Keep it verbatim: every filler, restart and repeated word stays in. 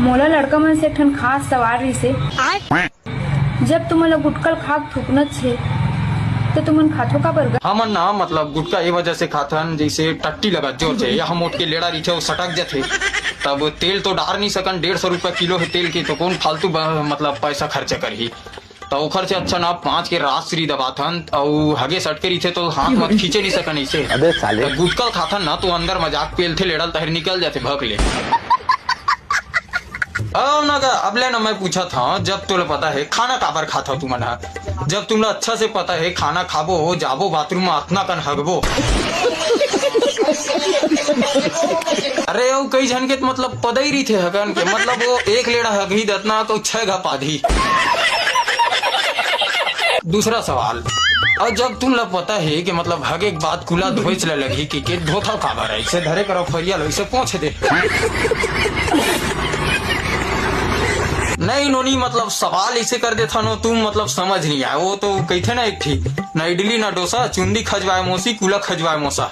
मोला लड़का मन से एक ठन खास सवाल रिहिसे। जब तुमन ला गुटखा ल खा के थूकना हे, तो तुमन खाथो काबर गा? हमन ना, मतलब, गुटखा ए वजह से खाथन, जइसे टट्टी लगत जोर से, या हम ओट के लेड़ा रहिथे, वो सटक जथे, तब तेल तो डार नहीं सकन, डेढ़ सौ रुपया किलो हे तेल के, तो कौन फालतू ब-, मतलब, पैसा खर्चा करही? तो ओखर से अच्छा ना पाँच के राजश्री दबाथन, अउ हगे सटके रहिथे तो हाथ मत खींचे नहीं सकन इसे। अबे साले। तो गुटखा ल खाथन ना, तो अंदर मजाक पेलथे, लेड़ा ल तहर निकल जाथे भक ले। अब ना गा, अब ले ना मैं पूछत हंव, जब तोला पता हे खाना काबर खाथव तुमन ह? जब तुमला अच्छा से पता हे खाना खाबो, जाबो बाथरूम में अतना कन हगबो। अरे ओ कई झन के त मतलब पदई रहिथे हगन के, मतलब वो एक लेड़ा हगही दतना तो छह घा पादही। दूसरा सवाल, अउ जब तुमला पता हे कि मतलब हगे के बाद कुला धोएच ल लगही कि के धोथव काबर हे, इसे धरे करो फरिया लो, इसे पोंछ दे। नहीं नोनी, मतलब सवाल इसे कर देथा नो तुम, मतलब समझ नहीं आए। वो तो कहिथे ना एक ठीक, ना इडली ना डोसा, चुंदी खजवाए मोसी, कुला खजवाए मोसा।